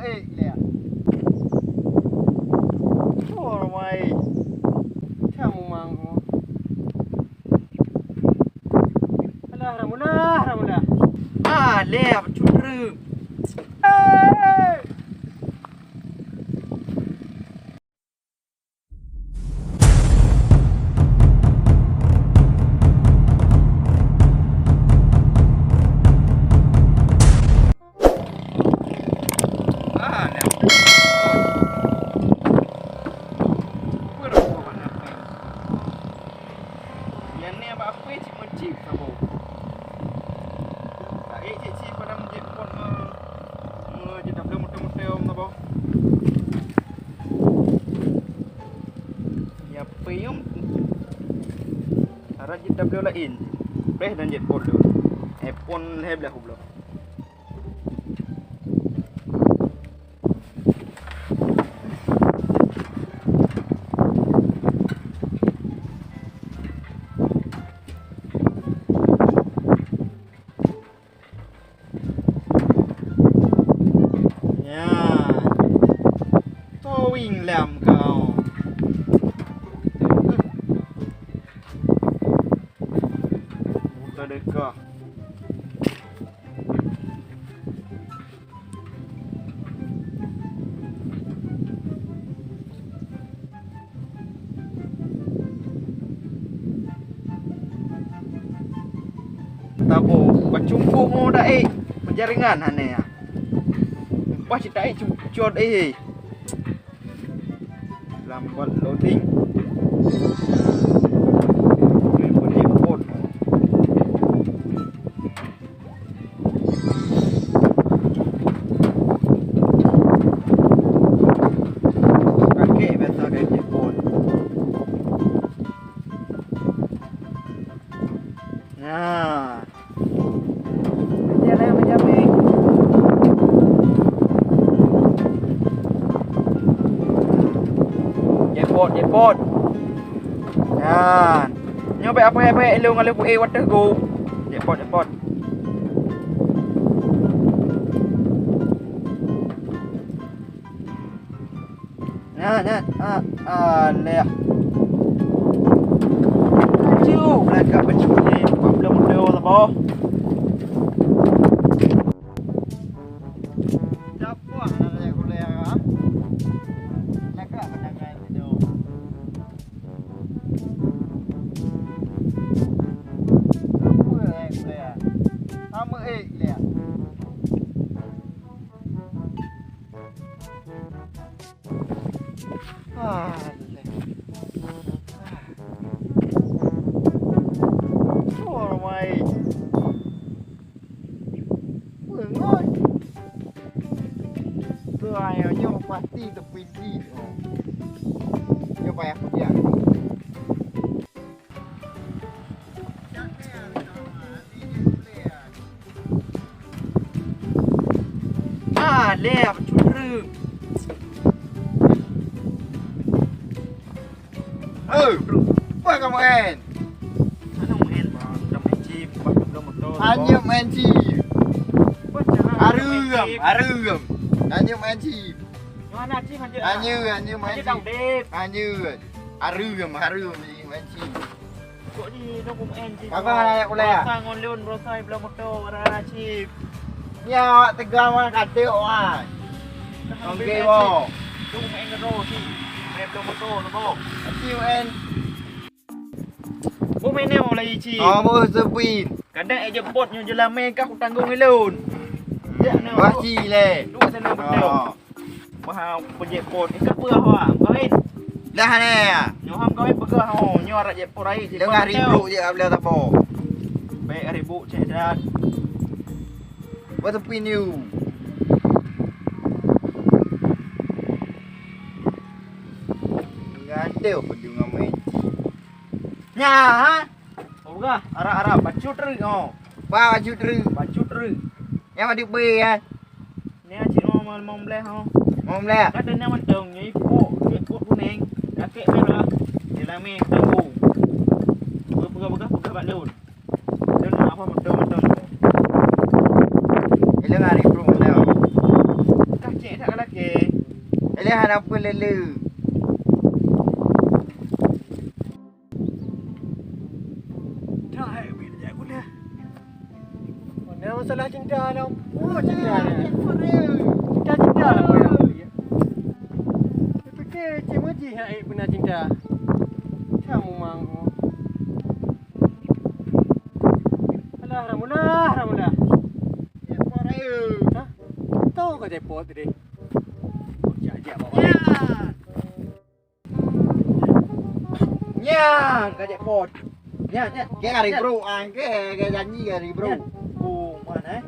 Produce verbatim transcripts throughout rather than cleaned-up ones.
Eh, gila. Oh, ramai. Kamu manggung. Alah, Ramula, Ramula. Ah, leh, apa curu? Eh! Ah, dah. Apa rokok bak naféh? Nyang ni bak apui cit meucit saboh. Tak ék cit-cit pada menjadi pot me-, me-, jeuet tabloe moto-moto saboh. Ya, payung. Arat jeuet tabloe laén. Preh dan jeuet pot lôn. Eh, pon lhèe blaih kubloe. Nyan. Towing lam kau. Buka deka. Tabo, bak cumpuk mo daék, peujaringan hana ya. Pas cit daék cucot, eh. Lambat loading. Ni pun jemput. Kakek biasa kakek pun. Nah. Jalan macam ni. Jemput, jemput. Nyan. Nyoe bèk apèh-apèh ilôn ngon lôn buet watèe go. Jemput, jemput. Nyan, nyan. Ah, ah, leh. Cuk, lagak beucut ni. Empat puluh meter saboh. Dakwah nak kuliah, ah. Lagak pandangan tu. Apa, eh, kuliah? Sama, eh, kuliah. Ah, leh. Oh, ramai. Beungon. Keu ayah nyoe pasti teupidi. Nyoe payah kudiang. Ah, leh, apa curu? Eh, apa kamu en? Mana main, Bang? Udah main chip, buat motor. Hanya main chip. Buat cara main chip. Harum, harum. Hanya main chip. Mana chip aja? Hanya, hanya main chip. Hanya. Harum, harum ni main chip. Kok ni, no pun main chip. Apa nak kuliah? Berusaha ngon lôn, berusaha bela motor, rara chip. Ni awak tegang mana kata awak. Okey, bo. Tu main ke roh chip. Main bela motor tu, bo. Chip main. Bo main ni mulai chip. Oh, bo sepin. Kadang eh jemput nyoe jelamé kah utanggung ilôn. Wah, chip leh. Dua sana betul. Wah, peujek pot. Ka peugah awak, kawin. Dah ni. Nyoe ham kawin peugah, oh, nyoe arak jek pot ai. Deungoe ribuk je abla tapo. Baik ribuk cek dan. Buat tepi niu. Enggak ada apa dengar main. Nya, ha? Oh, peugah. Arak-arak, bacut rui, oh. Ba bacut rui. Bacut rui. Yang ada beri, ya. Ni cik mau mau mau belah, oh. Mau belah. Kata ni mantong, ni ipok, ipok kuning, kakek merah. Dia lama tanggung. Peugah-peugah, peugah bak lôn. Lôn nak apa mantong-mantong. Ilong hari pun mantong. Kacek tak kalau Ilée hana peue lé-lé. Dah, hai, bit jak guna. Mana masalah cinta lah. Oh, cinta lah. Cinta-cinta lah, boy. Fikir cik Muji hai pernah cinta. Kamu manggu. Alah, Ramula, Ramula. Jackpot raya. Hah? Tahu kau jackpot tadi? Jajak bawa. Ya. Nyan, ka jackpot. Nyan, nyan. Ke hari bro, ah, ke, ke janji ke hari bro. Nyan. Oh, mana, eh?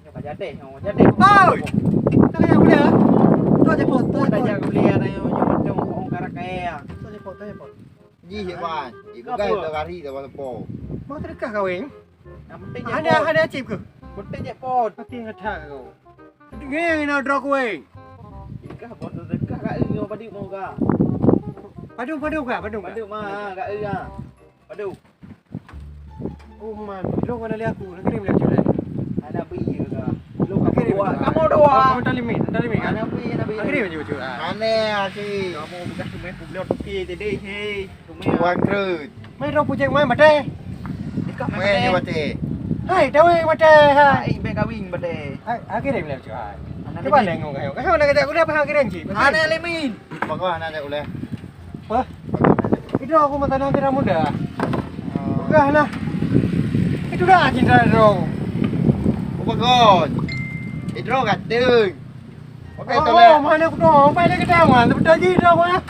Nyoe ka jadeh, nyoe ka jadeh. Oi! Tak payah boleh, ah? Tak jackpot, tak jackpot. Tak jackpot, boleh, ada yang, yang macam orang karak kaya. Tak jackpot, tak jackpot. Jih, Wan. Ibu kan dah lari dah walaupun. Mau terdekat kawin? Yang penting jackpot. Ada, ada chip ke? Penting jackpot. Penting kata kau. Ni, ni, nak draw kuih. Ikah bos sedekah kat eu ngon padum mau ka. Padum, padum ka, padum ka. Padum ma, kat eu ka. Padum. Oh man, draw kau nak lihat aku, nak kirim lihat cuy. Ada beri ka. Lu kamu dua, kamu dua. Kamu tak limit, tak limit kan? Ada beri, ada beri. Kirim je cuy. Aneh sih. Kamu bekas tu main kubli toke tadi, hei. Wan Krut. Mai rong pujek mai maté. Mai ni maté. Hai, dawai maté, hai. Ai, bek kawin maté. Hai, akhirnya bila cuy. Hai. Cuba lengong kayu. Kayu nak kata aku dah paham kiran cik. Ana Lemin. Bagaimana nak ulah? Apa? Itu aku mata nanti dah muda. Bukan lah. Itu dah cinta dong. Bukan. Itu kata. Oke, oh, tolak. Mana aku tahu? Apa yang kita tahu? Mana betul ji tahu ah?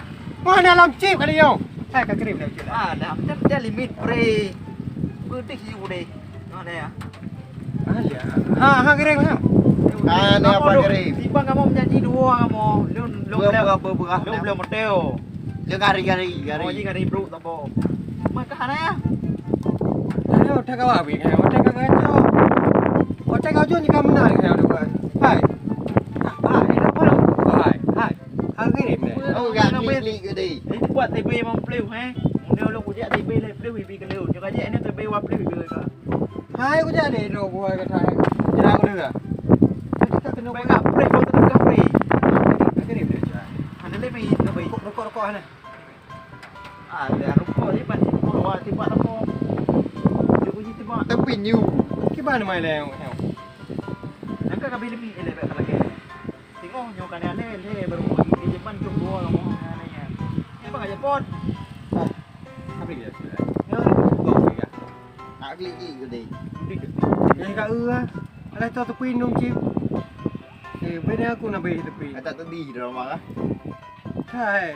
Mana dalam chip kali yo? Hai, ka kirim dah je. Ah, dah, dah, dah limit pre. Beutih ji udah. Mana ya? Ah, ya. Ha, ha, kirim ha. Ah, ni apa kirim? Tiba kamu menjanji dua kamu. Lu lu belum belum belum Lu belum motel. Dia gari-gari, gari. Oh, ni gari bro tak apa. Mai ka hana ya? Ayo, tak kawa bi. Hotel ka ngaco. Hotel ka jun ka menang ka depan. Hai. Hai, apa? Hai, hai. Hari ni. Oh, gak klik-klik ke deh. Ini buat T B mau play, eh. Mungkin lu kujak T B le play, bi ke lu. Cuma je ini T B wa play ke ka. Hai, kujak deh, dua buah kata. Kira aku dengar. Kita kena buat play, buat tengah play. Ada lebih, lebih. Rokok, rokok, rokok, hana. Ah, dah rukuk ni pasti bawa tiba tepung. Dia bunyi tiba. Tapi nyu. Kiban mai leh. Nangka kabi lemi ele bak lagi. Tengok nyoe kan ale le baru bunyi di depan tu dua kamu nanya. Ni apa aja pot? Ah, apa dia? Nyoe kok ya. Nak beli i gede. Yang ka eh. Alah tu tepi nung cip. Eh, beda aku nak beli tepi. Kata tadi drama lah. Hai.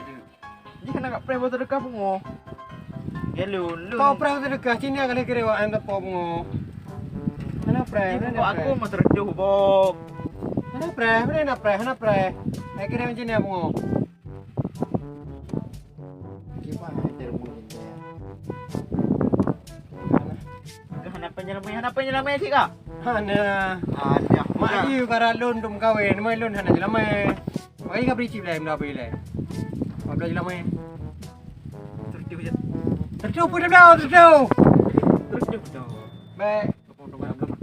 Jih hana preh bak seudeukah pungo. Ya lôn, lôn. Kau preh seudeukah, cina kali kira wak hana po pungo. Hana preh, hana preh. Aku mah teureudeuh bok. Hana preh, hana preh, hana preh. Hai kira macam ni pungo. Gimana termu ni ya? Hana penyelamat, hana penyelamat cik kah? Hana. Ada. Mak ji kara lôn dum kawin, mai lôn hana jelamai. Makanya ka beri cip lain, dah beri lain. Apa belajar lama ni? Terus dia. Terus pun dah, terus. Terus dia. Baik.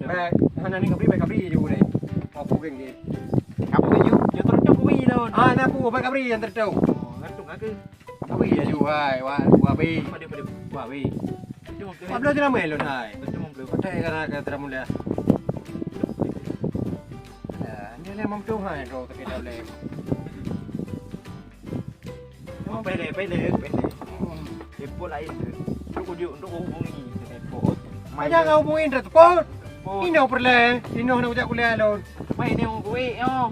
Baik. Hana ni ka beri, baik ka beri je boleh. Apa geng dia? Apa geng you? Dia terus beri lawan. Ah, nak apa? Baik ka beri yang terus. Oh, ngantuk aku. Ka beri je hai, wah, wah beri. Pada pada. Wah beri. Apa belajar lama lon hai? Betul belum? Pakai kena kena terang mulia. Dah, dia leh mampu hai, kau tak kira leh. Oh, pele, pele, pele. Telepon lain tu. Untuk ujuk, untuk hubungi. Telepon. Jangan hubungi telepon. Telepon. Inoe perle, inoe nak ujak kuliah lon. Mai ni hubungi yo.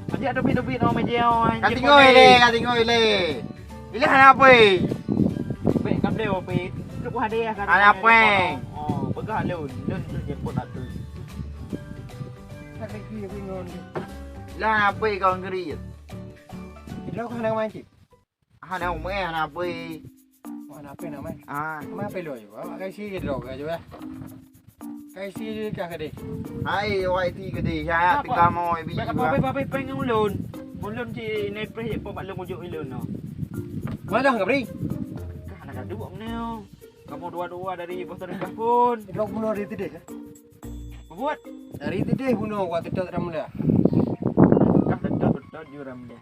Ajak dobi-dobi no meja yo. Ka tingoi le, ka tingoi le. Ileh hana pui. Pui, kam deh pui. Untuk hadiah kan. Hana pui. Oh, peugah lon. Lon tu jemput atu. Ileh hana pui kau ngeri. Idroe kah hana mancing? Hana umai, hana apui. Oh, hana apui nak main? Ah. Main apui lo juga. Kai si idroe ka juga. Kai si ka kedai. Hai, wai ti kedai. Ya, ya, tiga mau ibi. Baik apa, baik apa, baik pengen ulun. Ulun si Nepreh je pun maklum ujuk ulun no. Mana dah ngabri? Kah hana gaduh ni. Kamu dua-dua dari bos dari pun. Idroe bunuh dari tadi ke? Buat. Dari tadi bunuh waktu tu ramlah. Kah tetap betul ju ramlah.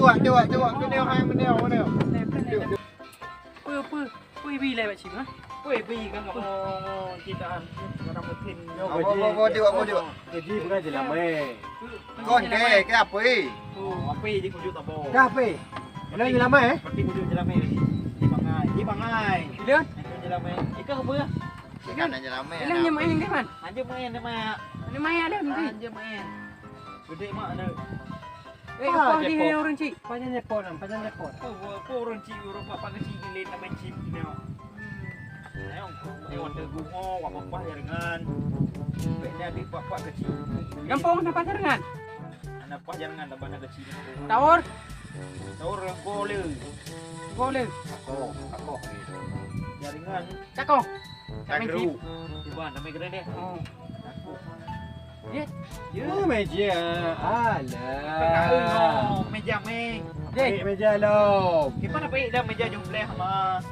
Cuak, cuak, cuak. Keuneuk hai, keuneuk, keuneuk. Peue, peue, peue bi lé bak cim, ha? Peue bi kan kamoe cit, barang meutin. Apa, apa, apa, apa, apa? Gaji bukan jeulamak. Kon ke, ke apa? Oh, apa je kujuk tak apa. Dah apa? Lôn jeulamak, eh? Berarti kujuk jeulamak. Di bangai, di bangai. Bila? Itu jeulamak. Ikan apa? Ikan jeulamak. Bila nyemak yang depan? Anjir main, mak. Mana main ada nanti? Anjir main. Gede mak ada. Eh, apa dia orang cik? Pajan Jepun, pajan Jepun. Apa, apa orang cik, orang apa kecil gila nama cik ni? Ayo, ayo, ada gua, wak papah jaringan. Baiknya di papah kecil. Gampông siapa jaringan? Anak pah jaringan tambah anak kecil. Taur? Taur gole. Gole. Aku, aku. Jaringan. Cako. Tagru. Cuba nama keren deh. Oh. Aku. Ya. Oh, meja. Alah. Meja meng. Dek. Meja lom. Gimana baik dah meja jumlah mah?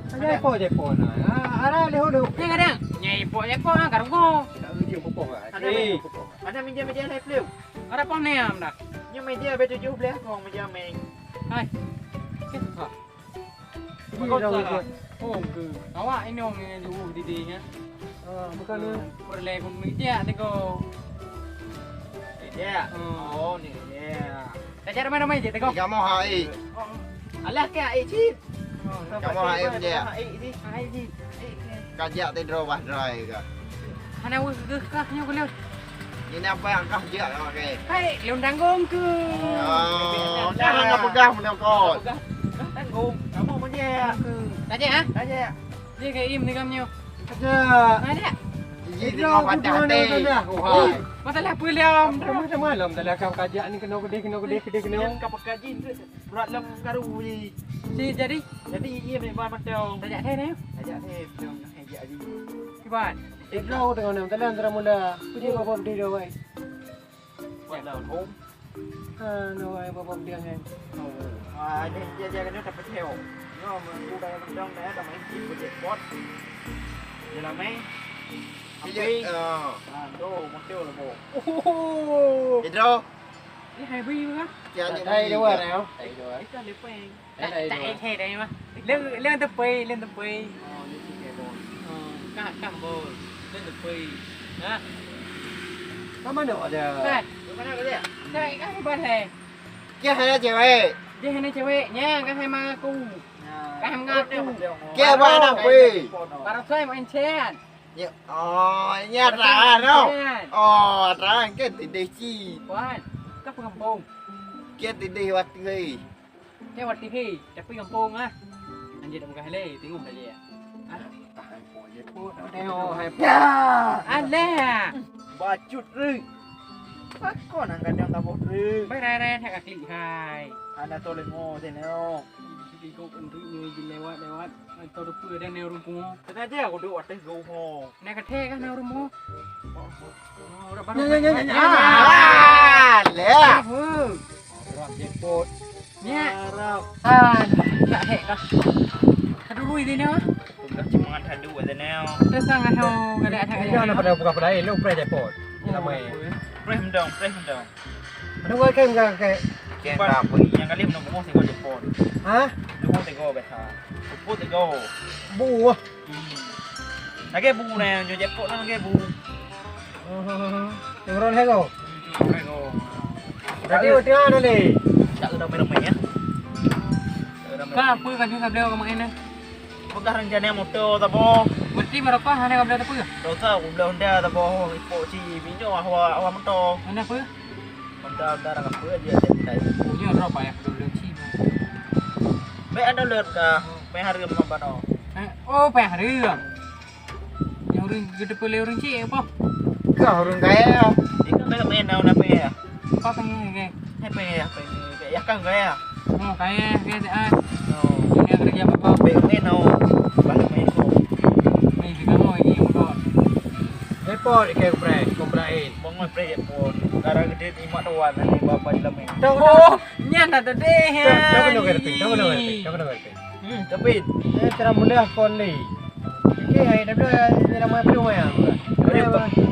Ada apa je pun? Ah, ada leh dulu. Ni kadang. Nyai ipok je pun, ah, karung ko. Ada meja pupuk ah. Ada meja, meja leh pelu. Ada pun ni am dah. Ni meja B tujuh belas kong meja meng. Hai. Bagus lah. Oh, ke. Awak inong yang jauh di dia nya. Ah, bukan. Perlai pun meja teko. Meja. Oh, ni meja. Tajak ramai-ramai je teko. Kamu hai. Alah ke ai cit. Kamu hai meja. Hai cit. Hai cit. Kajak tedro bah drai ka. Hana weueh kah nyoe keuleuen. Ini apa yang kah jak awak ke? Hai, lôn tanggong ke? Oh, kah hana peugah meunyoe kon. Tanggong, kamu pun jak. Tajak ah? Tajak. Dia ke im ni kam nyoe. Tajak. Tajak. Jih tengok patah hati. Masalah apa, Liam? Masalah malam dah lah kau kajak ni kena gedeh, kena gedeh, gedeh, kena. Yang kau pakai jih tu berat lam karu ni. Si jadi? Jadi iya memang macam. Tajak teh ni? Tajak teh, macam yang hejak ni. Kiban? Idro tengok ni, jalan terang mula. Pergi bawa berdiri, wai. Buat daun home. Ha, no, ai bapa dia kan. Oh, ah, dia, dia, dia kena dapat heo. No, menunggu kayak bendong dah, tak main chip project pot. Dia lama. Iya, ah. Ah, tu, motor lah, bo. Oh. Idro. Ni hai bui ke? Dia ada hai bui. Dua dah, ya. Hai dua. Itu ada peng. Tak, tak, eh, eh, dah, mah. Leng, leng teupui, leng teupui. Oh, ni si Kebon. Oh, kah, kah, Bos. Leng teupui. Ha? Kat mana ada? Kan? Kat mana dia? Cari kat Kebon, hai. Kia hana cewek. Dia hana cewek. Nya, kan hai mengaku. Nah. Kan hai mengaku. Kia mana, pui? Baru saya main chat. Ya, oh, nya terang, no? Oh, terang ke tideh ci. Wan, kah peugampông? Ke tideh watèe. Ke watèe, tapi gampông ah. Anjir dah peugah lé, tengok dah lihat. Ah, tahan po je po. Tengok hai po. Ya. Alah. Bacut rui. Pakon angkat yang tabok rui. Bai rai-rai that ka klik hai. Hana to lengo tengok. Ikut untuk ni lewat-lewat. Atau rupa dan yang rupa. Sengaja aku duduk atas gua. Nak kata kan nak rumoh. Oh, dah baru. Nya, nya, nya, nya, nya. Ah, leh. Harap jepot. Nya. Harap. Ah, nak hek kah? Aduh, ini ni ah. Udah cuma ada dua tu ni. Terus sangat ho kada ada. Ini nak pada buka pada lain, lu preh jepot. Ini nama. Preh mendong, preh mendong. Mana gua kain enggak kain? Kain apa? Yang kali mendong buah tiga jepot. Hah? Dua tiga biasa. Jepot tiga. Buah. Hmm. Lagi bu na, nyo jepot na lagi bu. Oh, turun hai ko. Turun hai ko. Tadi udah ada le. Tak ada main-main ya. Ka apa kan juga beliau kemarin ni? Peugah rencana moto tabo. Berarti meurokok hana ka beliau tabo? Dosa ku beliau Honda tabo, ipok ci minyo ahwa ahwa moto. Mana apa? Honda Honda apa aja dia tak. Punya roh payah beliau ci. Baik ada lewat ka, payah harga mah bano. Eh, oh payah harga. Yang orang gede pele orang cik apa? Kau orang kaya. Dia kan banyak main daun apa ya? Apa pengen ke? Apa ya? Apa ya? Ya kan kaya. Oh, kaya ke ah. Oh. Ini kerja apa? Baik main daun. Banyak main tu. Main juga mau ini motor. Repot ke kumprai, kumprain. Bangun pre repot. Sekarang gede lima tuan nanti bapak di lama. Oh, nyan dah tadi. Tahu kena ngerti, tahu kena ngerti, tahu kena ngerti. Hmm, tapi eh cara mudah kon ni. Okey, hai dah dah nama belum ya.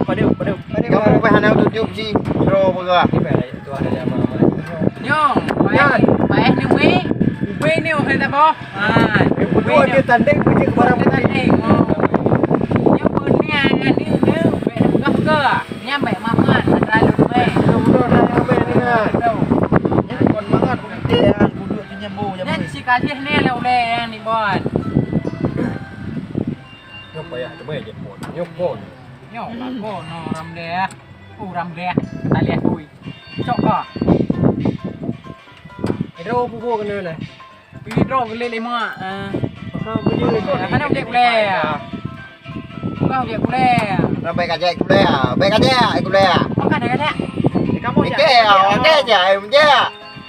Pada pada pada. Kamu payah hana tutup ji. Bro peugah. Ni payah tu ada nama. Nyo, payah ni weh. Weh ni weh tak boh. Ha. Berdua dia tanding pergi ke barang putih. Tanding. Oh. Nyo pun ni ni ni weh peugah ke. Nyan bèk mamat, atra lôn bèk. Mudah-mudahan atra lôn bèk ni kan. Nyan kon mangat politik kan, duduk tu nyambo. Nyan si Kalih ni lah ulèe nyang ni bon. Nyoe payah teumé jepot. Nyoe kon. Nyoe lah kon, no, Ramdeh ah. Oh, Ramdeh. Kalih kui. Cok ka. Itu buku kena lah. Pidong geulé lima, eh. Maka beli. Hana objek gulai. Bukan objek gulai. Dah baik aja gulai ah. Baik aja gulai ah. Bukan ada ada. Kamu aja. Oke, oke aja, ayam je.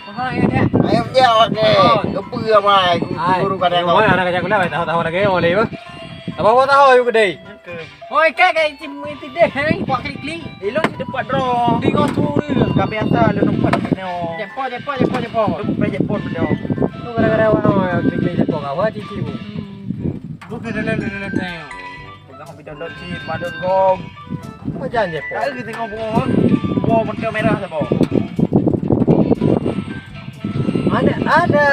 Mahal ya dia. Ayam je, oke. Kepu apa? Guru kadang. Mana ada kerja gulai, tahu-tahu lagi oleh apa? Apa tahu yuk gede. Oi, ka ka cim itu deh, hei, buat klik-klik. Ilong di tempat drone. Di ngau tu ni. Ka biasa lu nampak di sini. Jepot, jepot, jepot, jepot. Tu bukan jepot beliau. Tu gara-gara orang klik-klik jepot kawa cici bu. Bukan dalam dalam dalam. Pegang video dot com, padot com. Apa jangan jepot? Ada di tengok bunga. Bunga motor merah siapa? Ada, ada.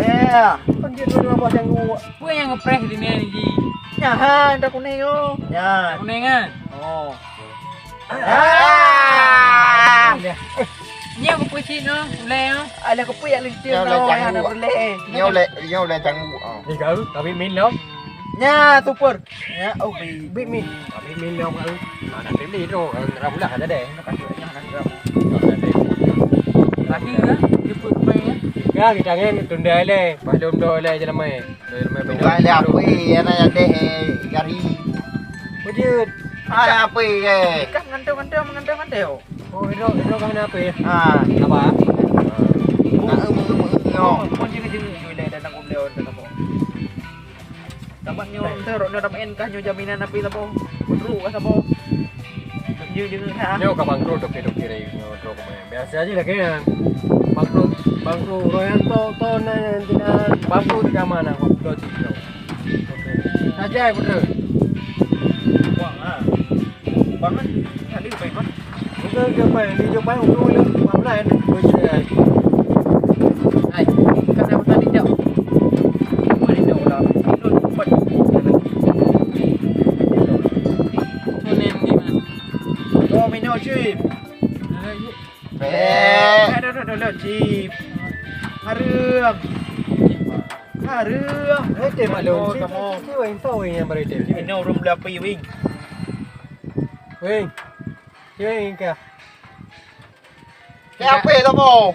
Ya. Kan dia dua-dua bos yang gua. Peue nyang geupreh di nyan jih? Nyan, dah kuning tu. Nyan. Kuning kan? Oh. Ah! Nyan kupeue cit tu, ulèe tu. Alah kupeue yak leuti tu, hana ulèe. Nyan ulèe, nyan ulèe canggu. Ah. Ni kau, kami min lom. Nyan, super. Nyan, oh, bi. Bi min. Kami min lom kau. Mana tadi tu, orang ramlah ada deh. Nak kasih, nak kasih. Laki ke? Jemput pemain ya? Ya, kita kan tunda leh. Belum dah leh jalan main. Tunggai lé apui, ana nyang deh, eh, gari. Beujeuet. Hai, apa ye? Ikan ngantung-ngantung, ngantung-ngantung. Oh, itu, itu kan apa ya? Ah. Apa? Nak eu, eu, eu, eu. Oh, pun jeng-jeng, jeng, jeng, dah, dah, dah, dah, dah. Tamat nyoe, enteuk rot nyoe tamat kah nyoe jaminan api saboh? Bangkrut kah saboh? Nyoe jeuet kah? Nyoe ka bangkrut, oke, oke, nyoe, nyoe, nyoe. Biasa aja lah kayaknya. Bangkrut, bangkrut. Royan to, to na yang tina bangkrut di kamar na, waktu tu. Oke. Saja, betul. Buang ah. Bang kan tadi baik, Bang. Bukan dia baik, dia jumpa ujung dia. Pelan-pelan. Hai, kan dah tadi jauh. Mana dia orang? Itu tempat. Itu ni, ni, man. Oh, minum, Cip. Bek. Aduh, aduh, aduh, aduh, Cip. Harum. Harum. Eh, teh maklum. Cip, cip, cip, weng, tau weng yang baru teh. Minum rum beli api, weng. Weng. Weng, kah? Keu api saboh?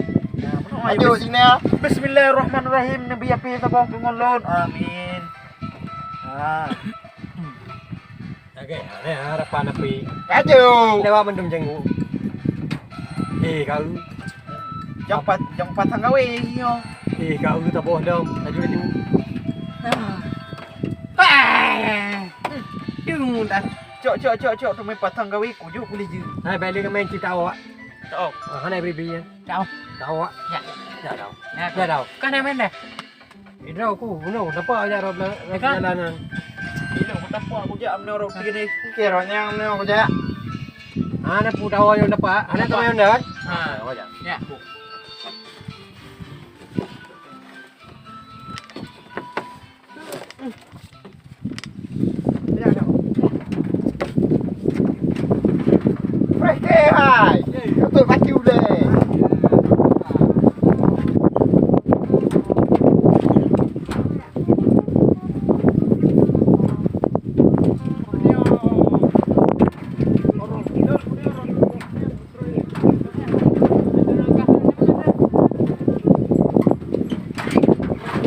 Aduh, sini ah. Bismillahirrahmanirrahim. Nabi api saboh keu ulôn. Amin. Ah. Oke, ada harapan api. Aduh. Lewat mendung jenguk. Eh, kau. Jampat, jampat tanggawi nyo. Eh, kau tak boh dong. Laju, laju. Ah. Dung dah. Cok, cok, cok, cok, tu main patang gawi ku juk boleh je. Hai, balik ke main cerita awak. Tau. Ah, hana beri beri ya. Tau. Tau awak. Ya. Ya tau. Ya tau. Kan yang main dah. Idra aku, no, nampak aja rob la-, rob jalanan. Ini aku nampak aku jak amno rob ni. Oke, rob nyang amno aku jak. Ah, nak pun tahu yang nampak. Anak tu main dah kan? Ha. Oh, ya. Ya.